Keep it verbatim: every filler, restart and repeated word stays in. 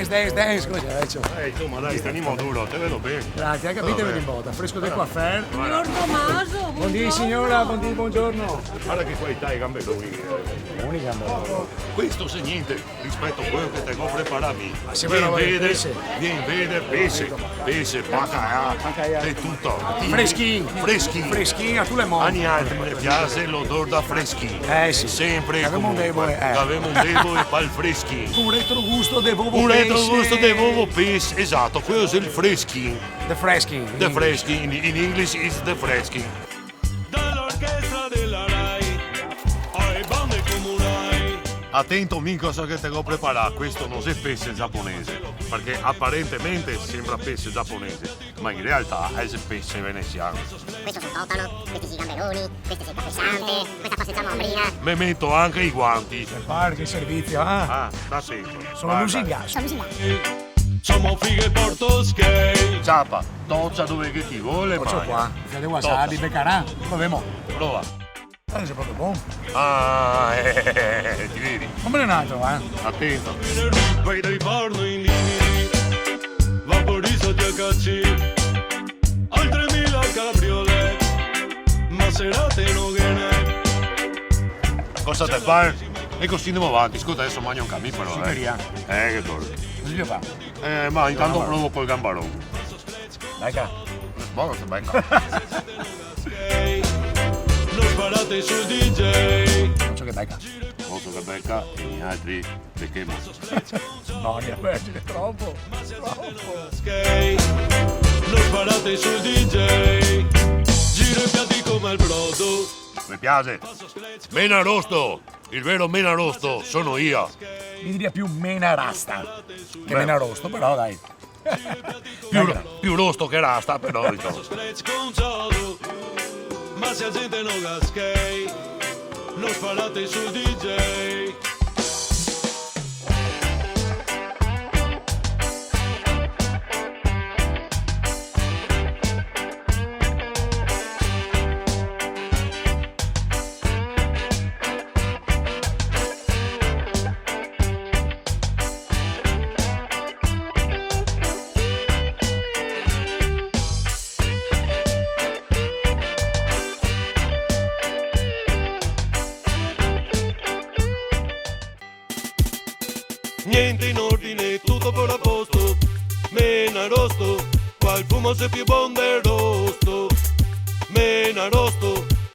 Dance, dance, come se dice? Eh, insoma, dai, tenimo duro, te vedo ben. Grazie, hai capito? Te vedo ben. Vedo in bota, fresco del coiffeur. Signor Tomaso, buongiorno. Bondì, signora, bondì, buongiorno. Varda che qualità, i gamberoni. Buoni gamberoni. Questo xe gnente rispeto a queo che te go preparà mi. Ma se vien veder, vien veder pese, pese, bacalà, de tuto. Freschin. Freschin. Freschin, a tuto el mondo. A nialtri ne piaxe l'odor da freschin. Eh, sì. Sempre e comunque. Gavemo un debole, eh. Gavemo un debole pal freschin. Un retrogusto de vovo pese. Un retrogusto de vovo pese, esato, queo xe el freschin. The freskin. The freskin, in, in English is the freskin. Da l'orchestra dela Rai, ae bande comunai. Atento, mi, cosa che te go preparà, questo no xe pese giaponese, parché aparentemente sembra pese giaponese, ma in realtà xe pese venesian. Questo xe el totano, questi xe i gamberoni, questi xe el capesante, questa qua se ciama ombrina. Me meto anca i guanti. Me par che servizio, ah? Ah, sta atento. Varda. Sono lusingà. Sono lusingà. Ciapa, tocia dove che ti vol, magna. Tocio qua, un fià de wasabi, becarà. Provemo. Prova. Eh, xe proprio bon. Ah, eh, ti vedi? Fammene un altro, eh. Atento. Vai dai forno in Lividi, vaporizo T H C, altre mila cabriolet, Maserati no ghe n'è. Cosa te par? E cusì ndemo avanti. Scolta, deso magno anca mi, però, eh. Sì, che ria. Eh, che dolo. Cusì se fa. Eh, ma intanto provo col gambaron. Beca. Bon, no se beca. No sparate sul D J. No so che beca. No so che beca e nialtri bechemo. No, niente, xe tropo. Tropo. No sparate sul D J. Giro i piati come el brodo. Me piaxe. Mena rosto. El vero mena rosto so mi. Mi diria più mena rasta che mena rosto, però dai. Più ro-, più rosto che rasta, però, insoma. Ma se la gente no ga schei, no sparate sul D J. Niente in ordine, tuto fora posto. Mena rosto, qua el fumo xe più bon del rosto. Mena rosto,